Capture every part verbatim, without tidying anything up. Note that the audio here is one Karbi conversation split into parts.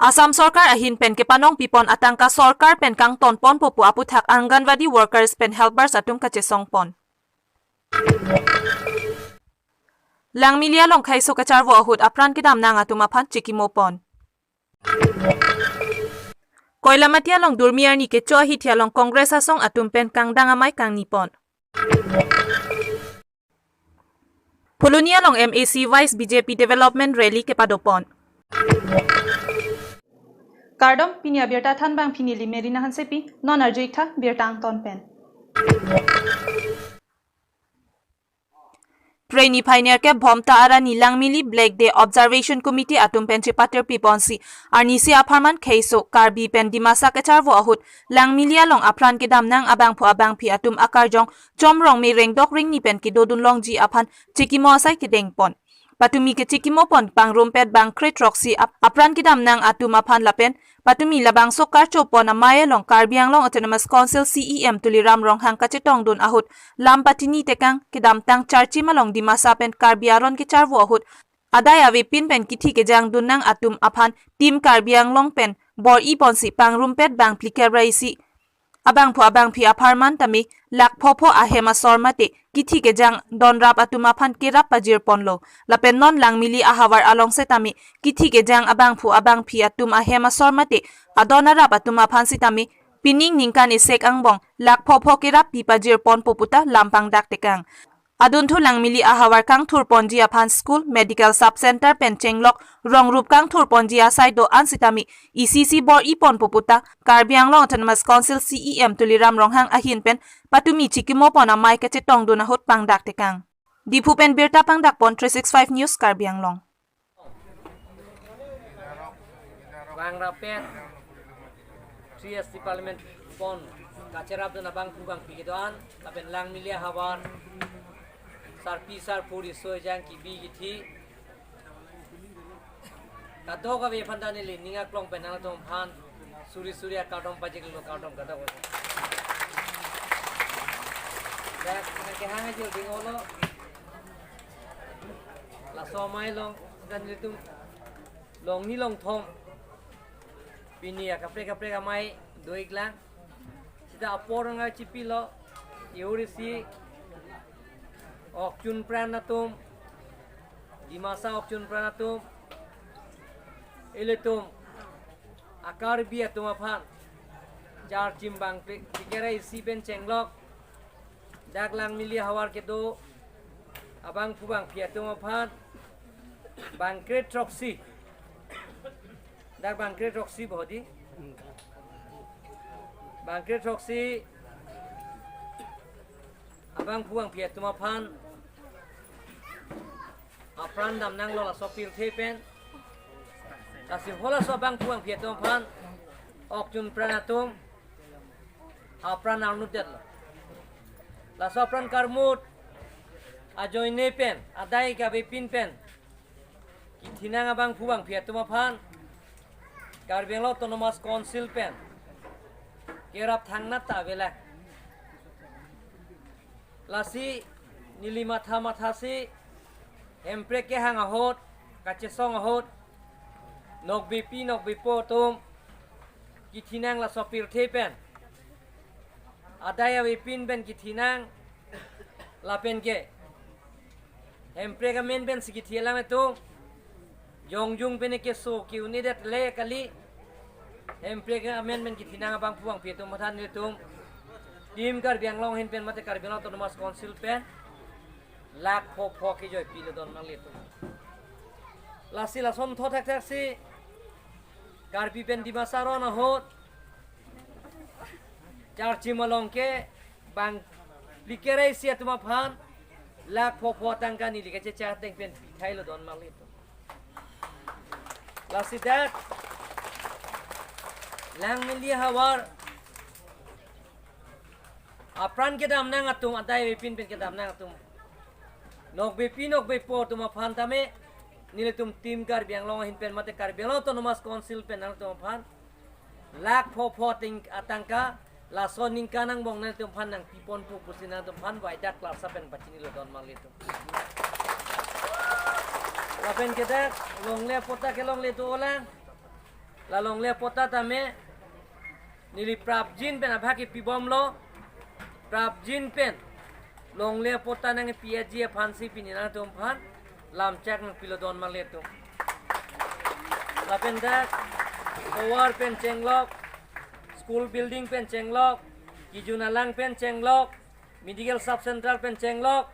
Assam Sorkar ahin pen kepanong pipon atangka sorkar pen kangton ponpo pu aputhak Anganwadi workers pen helpers atum kachesong pon. Langmili along kheiso kacharvo ahut apran kedam nang atum aphan chikimo pon. Koilamati along Durmi arni kecho ahithi along Congress asong atum pen kangdang amei kangni pon. Phuloni along M A C Vice B J P Development Rally kepado pon. Kardom, pini abirta thanbang pini neli Merina Hansepi, non arju-ik tha birta angton pen. Phre niphai nerkep Bhomta arni Langmili Black Day Observation Committee atum pen chepatir piponsi, arnisi apharman kheiso Karbi pen Dimasa kacharvo ahut Langmili along apran kedam nang abangphu abangphi atum akarjong Chomrong me rengdok rengni pen kedodun longji aphan chikimo asai kedeng pon. Patumi kechikimo pon pangrumpet bangkre throksi ap-, apran kedam nang atum aphan lapen patumi labangso karcho pon amei along Karbi Anglong Autonomous Council C E M Tuliram Ronghang kachetongdun ahut lam patini tekang kedamtang Charchim along Dimasa pen Karbi aron kacharvo ahut adai avepin pen kithi kejang dun nang atum aphan Team Karbi Anglong pen bor-i ponsi pangrumpet bang phlikep ra isi abangphu abangphi apharman tame lakh pho pho ahem asor mate kithi kejang donrap atum aphan kerap pajir ponlo. Lapen non Langmili ahavar along setame kithi kejang abangphu abangphi atum ahem asor mate adon arap atum aphan setame pining ningkan isek angbong lakh pho pho kerap pi pajir ponpo pu ta lam pangdak tekang. Adunthu Langmili ahavar kangthur ponji aphan school, medical sub center pen chenglok rongrup kangthur ponji asai do-an setame isi isi bor-i ponpo pu ta Karbi Anglong Autonomous Council C E M Tuliram Ronghang ahin pen patumi chikimo pon amei kachetongdun ahut pangdak tekang. Diphu pen birta pangdak pon three six five News Karbi Anglong. Bang rapet three S T Parliament pon kacherapdun abangphu bangphi kedo-an lapen Langmili ahavar sarpi sarpo riso ejang kibi kithi kadokave aphan ta neli ning aklong pen nangtum aphan suri suri akardom pajirlo, kardom kadokave. Dak nangkehang ajil ding olo. Laso amei along dan nelitum longni longthom pini akaprek kaprek amei do-iklang. Sita apor nangchipilo, iurisi okchun pran atum, Dimasa okchun pran atum, ilitum a-Karbi atum aphan Charchim bang phli-, phlikep ra isi pen chenglok dak Langmili ahavar kedo abangphu bangphi atum aphan bangkre throksi. Dak bangkre throksi bodi. Bangkre throksi abangphu bangphi atum aphan apran dam nanglo laso pirthe pen. Lasi halaso abangphu bangphi atum aphan okchun pran atum apran arnutdetlo. Laso apran karmut ajoine pen, adai kavepin pen kithi nang abangphu bangphi atum aphan Karbi Anglong Autonomous Council pen kerap thangnat ta avelang. Lasi neli matha mathasi Hemprek kehang ahut, kachesong ahut, nokbepi nokbepo atum kithi nang laso pirthe pen. Adai avepin pen kithi nang lapen ke Hemprek amen pensi kithi alam atum jongjung pen keso ke-un-edet le kali. Hemprek amen pen kithi nang abangphu bangphi atum matha nelitum Team Karbi Anglong ahin pen mate Karbi Anglong Autonomous Council pen lakh pho pho kejoi pilo don nanglitum. Lasi lason tho thakthak si Karbi pen Dimasa aron ahut Charchim along ke bang phlikep ra isi atum aphan lakh pho pho tangka neli kachechak ateng pen pithailo don nanglitum. Lasi dak Langmili ahavar apran kedam nang atum, adai avepin pen kedam nang atum, nokbepi nokbepo atum aphan tame nelitum Team Karbi Anglong ahin pen mate Karbi Anglong Autonomous Council pen nangtum aphan lakh pho pho ting atangka laso aningkan angbong nangtum aphan nangpiponpo pusi nangtum aphan vaidak klarsa pen pachinilo don nanglitum. Lapen ke dak longle apot ta kelongle do-olang. La longle patta tame neli prapjin pen abhag kepibomlo, prapjin pen longle patta nangpi aji aphansi pini nangtum aphan lamchak nangpilo don male atum. Lapen dak tovar pen chenglok, school building pen chenglok, kijun alang pen chenglok, medical sub center pen chenglok,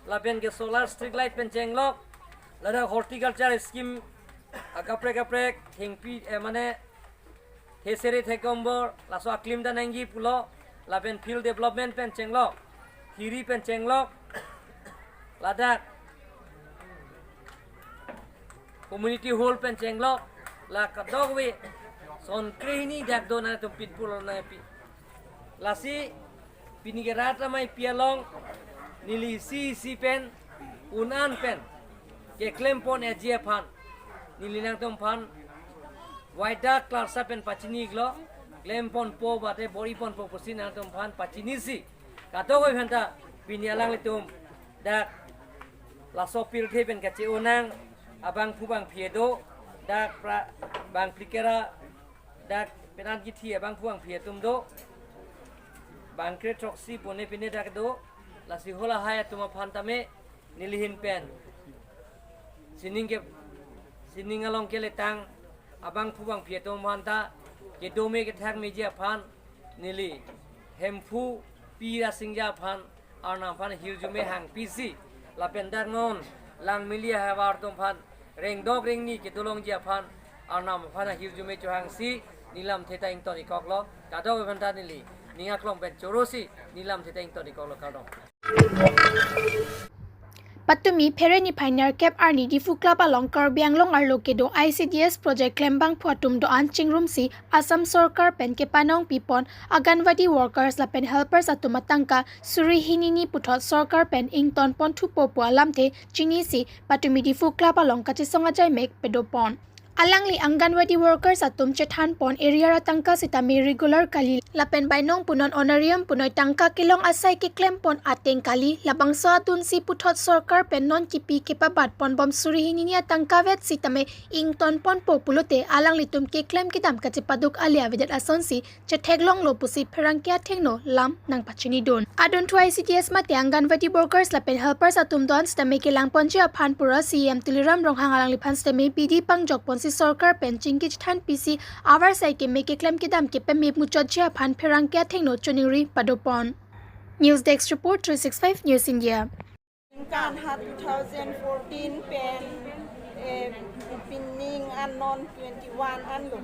lapen ke solar street light pen chenglok, ladak horticulture scheme akaprek kaprek thengpi, eh, mane thesere thekombor laso aklim ta nangji pulo, lapen field development pen chenglok, thiri pen chenglok, ladak community hall pen chenglok, la kadokave son krehini dak do nangtum pinpul nangpi. Lasi pini ke rat amei pi along neli isi isi pen un-an pen keklempon aji aphan neli nangtum aphan waida klarsa pen pachini iklo, klemponpo bate bor-iponpo pusi nangtum aphan pachinisi. Kadokave aphanta pini alanglitum dak laso pirthe pen kache-o nang abangphu bangphi do, dak pra bangphli kera, dak penang kithi abangphu bangphi atum do, bangkre throksi pone pine dak do, lasi hala hai atum aphan tame neli ahin pen sining ke, sining along keletang abangphu bangphi atum aphanta kedo me kethak meji aphan neli Hemphu P Rasingja aphan Arnam aphan hirjume hangpisi, lapen dak non Langmili ahavar atum aphan rengdok rengni kedolongji aphan Arnam aphan hirjume chohangsi neli lamthe ta ington ikoklo. Kadokave aphanta neli ning aklong pen chorosi neli lamthe ta ington ikoklo, kardom. Patumi Phere niphai nerkep arni Diphu Club along Karbi Anglong arlo kedo I C D S project klembangphu atum do-an chingrumsi Assam Sorkar pen kepanong pipon Anganwadi workers lapen helpers atum atangka suri hini ni puthot Sorkar pen ingtonpon thupo pu alamthe chinisi patumi Diphu Club along kachesong ajai mek pedopon. Alangli Anganwadi workers atum chethanpon arrear atangka sitame regular kali lapen bainong punon honorarium punoi tangka kelong asai keklempon ateng kali, labangso adunsi puthot Sorkar pen non kipi kepabatponbom suri hini ni atangka vet sitame ingtonponpo pulote alanglitum keklem kedam kachepaduk ale avedet asonsi chetheklonglo pusi pherangke athengno lam nangpachinidun. Adunthu I C D S mate Anganwadi workers lapen helpers atum do-an sitame kelangponji aphan pura C E M Tuliram Ronghang alangliphan sitame bidi pangjokponsi Sorkar pen chingki chethanpisi avarsai keme keklem kedam kepeme muchotji aphan pherangke athengno choningri padopon. News Desk Report, three six five News India. Ningkan ha two thousand fourteen pen, eh, pining an non twenty-one anlo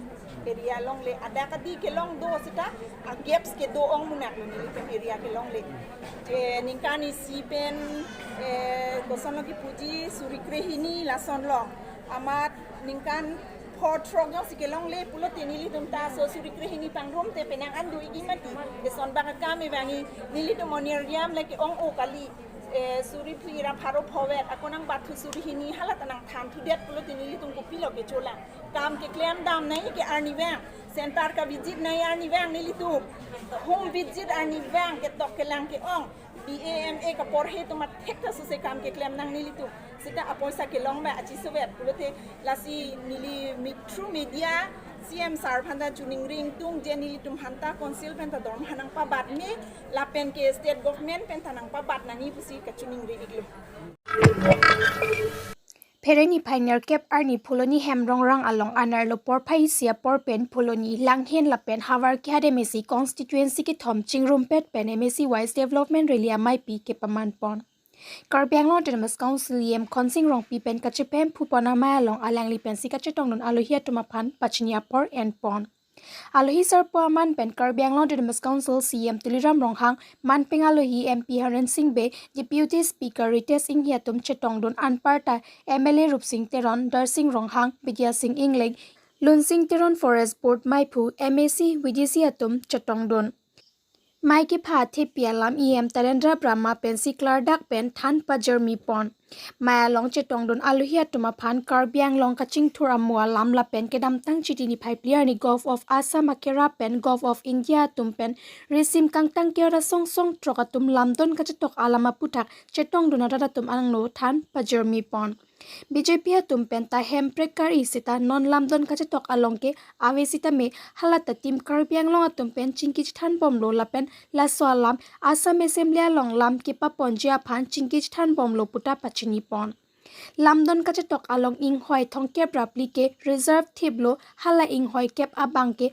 area longle, adak adi kelong do seta, a gaps kedo-ong munak lo nelitum area kelongle. Eh, ningkan isi pen, eh, kosonlo kipuji suri krehini lason long. Amat ningkan pho throk jongsi kelongle pulote nelitum ta so suri krehini pangrum te penang an do-ikji mati. Eson bak akam evangi nelitum honorarium le ke-ong-o kali. Eh, suri phli ra pharo pho vet ako nangbatthu suri hini hala ta nangthanthudet pulote nelitum kopilo kecholang. Kam keklem dam nangji ke arnivang, center kavisit nangji arnivang nelitum, home visit arnivang, ketok kelang ke-ong, B A M A kaporhe atum athek ta suse kam keklem nang nelitum. Seta apoisa kelong ba achiso vet pulote lasi neli mi-, through media C M sir aphanta choningri ingtung je nelitum aphanta council pen ta dorma nangpabat me lapen ke state government pen ta nangpabat nangji pusi kachoningri iklo. Phere niphai nerkep arni Phuloni hem Rongrang along anerlo porphai isi apor pen Phuloni, Langhin lapen Havarkehat M A C constituency kethom chingrumpet pen M A C wise development rally ameipi kepamanpon. Karbi Anglong Autonomous Council E M Khonsing Rongpi pen kachepemphu pon amei along alangli pensi kachetongdun alohi atum aphan pachini apor enpon. Alohi sarpo aman pen Karbi Anglong Autonomous Council C E M Tuliram Ronghang, manpeng alohi M P Horen Sing Bey, Deputy Speaker Ritesh Enghi atum chetongdun, anparta M L A Rupsing Teron, Darsing Ronghang, Bidya Sing Engleng, Lunsing Teron, Forest Board meiphu, M A C, V D C atum chetongdun. Mei kepha thepi alam E M Talendra Brahma pensi klardak pen than pajirmipon. Mei along chetongdun alohi atum aphan Karbi Anglong kachingthur amo alam lapen kedamtang Chiti niphai phli arni Govt of Assam akerap pen Govt of India atum pen risim kangtang ke-ot asong song throk atum lamdon kachetok alam aphuthak chetongdun arat atum angno than pajirmipon. B J P atum pen ta Hemprek kar-i seta non lamdon kachetok along ke ave sitame halata Team Karbi Anglong atum pen chingki chethan bomlo lapen laso alam Assam Assembly along lam kepaponji aphan chingki chethan bomlo puta pachini pon. Lamdon kachetok along inghoi thomkep ra phli ke reserve thiplo, hala inghoi kep abang ke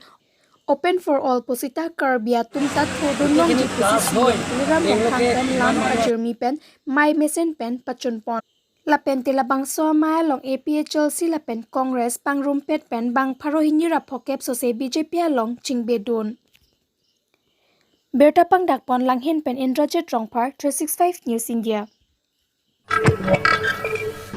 open for all pusita Karbi atum ta thodun longji pusi C E M Tuliram Ronghang pen lam ajirmi pen mei mesen pen pachun pon. Lapen te labangso amei along A P H L C lapen Congress pangrumpet pen bang pharo hini ra phokep sose B J P along chingbedun. Birta pangdak pon Langhin pen Indrajit Rongphar, three six five News India.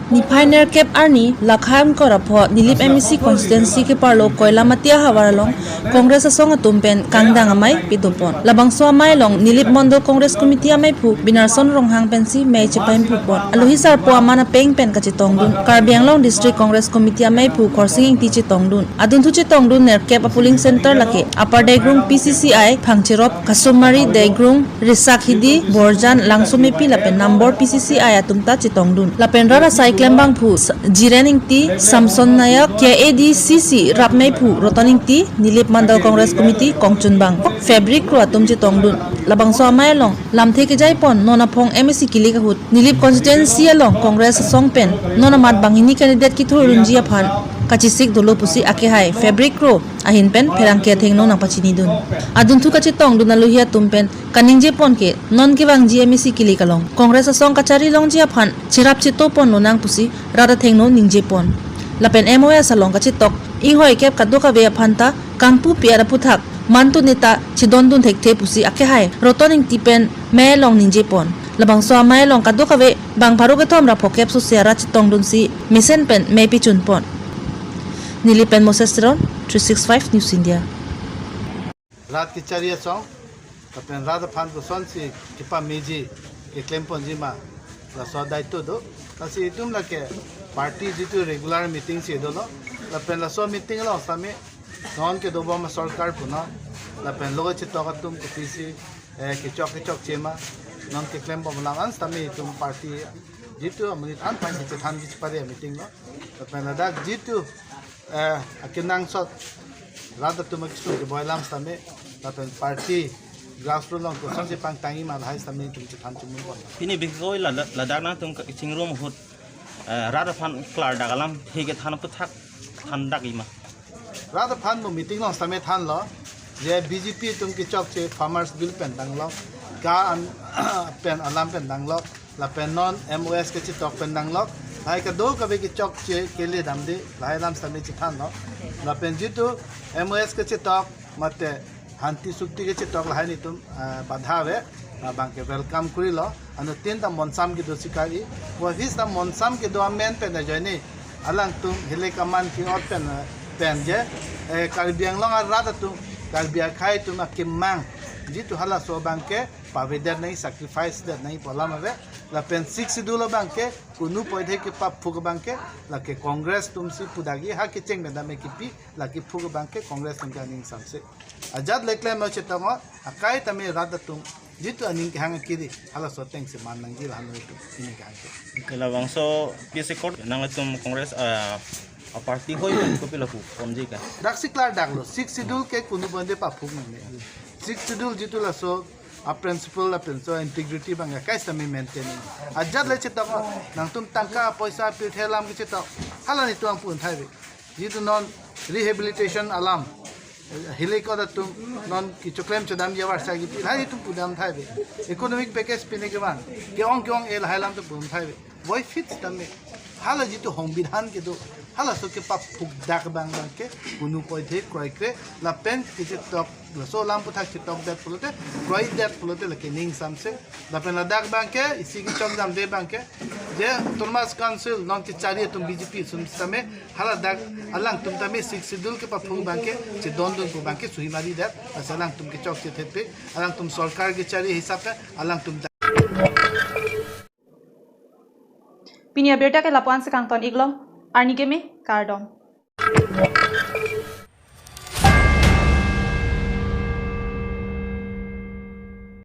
Niphai nerkep arni Lakha Angkor apho Nilip M A C constituency keparlo Koilamati ahavar along Congress asong atum pen kangdang amei pidopon. Labangso amei along Nilip Mondol Congress Committee ameiphu Binarson Ronghang pensi mei chepaimphupon. Alohi sarpo aman apeng pen kachetongdun Karbi Anglong District Congress Committee ameiphu Khorsing Ingti chetongdun. Adunthu chetongdun nerkep a-polling center lake Upper Degrung P C C I, Phangcherop, Kasumari, Degrung, Risakhidi, Borjan, Langsomepi lapen Nambor P C C I atum ta chetongdun. Lapen rat asai klembangphu S-, Jiren Ingti, Samson Nayak, K A D C C rapmeiphu Roton Ingti, Nilip Mandal Congress Committee kongchunbang Fabric Kro atum chetongdun. Labangso amei along lamthe kejaipon non aphong M A C kilik ahut Nilip constituency along Congress asong pen non amat banghini candidate kithurdunji aphan kachesik dolo pusi akehai Fabric Kro ahin pen pherangke athengno nangpachinidun. Adunthu kachetongdun alohi atum pen kaningjepon ke non kevangji M A C kilik along Congress asong kachari longji aphan cherap chetopon lonang pusi rat athengno ningjepon. Lapen M O S along kachetok inghoi kep kadokave aphan ta kangpupi arat aphuthak mantu neta chedondun thekthe pusi akehai Roton Ingti pen mei along ningjepon. Labangso amei along kadokave bang pharo kethom ra phokep sose arat chetongdunsi mesen pen mei pichunpon. Nilip pen Moses Teron, three six five News India. Rat kechari asong, lapen rat aphan kosonsi kepameji keklemponji ma, laso daito do. Lasi itum lake party jitu regular meeting si dolo, lapen laso meeting along sami non kedobom asorkar punon, lapen lo chetok atum kopisi, eh, kechok kechokche ma, non keklembom alam an sami itum party jitu amonit an aphan kechethan kechepare meeting lo. Lapen ladak jitu, eh, akenangsot rat atum akesung keboi alam sitame, lapen party grassroots along kosonsi pangtangji ma lahai sitame itum chethan chimum pon. Pini bikoi lada-, ladak nangtum kachingrum ahut, eh, rat aphan klardak alam he kethan aphuthak thandak-i ma? Rat aphan mo meeting along sitame thanlo, je B J P atum kechokche Farmers Bill pen danglok, ka an pen alam pen danglok, lapen non M O S kachetok pen danglok, lahai kadokave kechokche kele damde, lahai alam sitame chethanlo. Lapen jitu M O S kachetok, mate hanti sukti kachetok lahai nelitum, ah, badha ave, ah, abangke welcome korilo, anuttin ta monsam kedo si kari, vo his ta monsam kedo amen pen ajoine, alangtum hilai kaman ke-ot pen, eh, pen je, eh, Karbi Anglong arat atum, Karbi akhei atum akemang, jitu halaso abangke pavedet nangji, sacrifice det nangji pu alam ave. Lapen Sixth Schedule abangke kunu poithe kepaphuk abangke lake Congress atumsi pudagi, ha kecheng pen dam-e kipi, lake phuk abangke Congress atum ke aning samse. Ajat le klemlo chetonglo, akai tame rat atum jitu aning kehang akiri, halaso atengsi man nangji lahan atum aning kehang akiri. Labangso P S A court nangtum Congress, ah, a-party hoi kopi lapu ponji ka? Daksi klardaklo, Sixth Schedule ke kunu poithe paphuk nangne. Sixth Schedule jitu laso a-principle lapen so integrity abang akai sitame maintain. Ajat le chetonglo, nangtum tangka poisa pirthe alam kechetok, hala nelitum pun thai ave. Jitu non rehabilitation alam, hilai ko atum non kechoklem chodamji avarsai kipi, lahai nelitum pudam thai ave. Economic package pine kevang, ke-ong ke-ong-e lahai alam atum pudam thai ave. Voi fit sitame, hala jitu hongbidhan kedo, halaso kepaphukdak abang abangke kunu poithe kroikre, lapen kechetok, laso alam aphuthak chetokdet pulote, kroidet pulote lake ning samse. Lapen ladak abangke isi kechok damde abangke, je Autonomous Council non kechari atum B J P atum sitame, haladak alangtum tame Sixth Schedule kepaphuk abangke chedondun pu abangke suhimaridet, lasi alangtum kechokche thepik, alangtum sorkar kechari hisap pen alangtum. Pini abirta ke lapu-an si kangton-iklo, arni keme, kardom.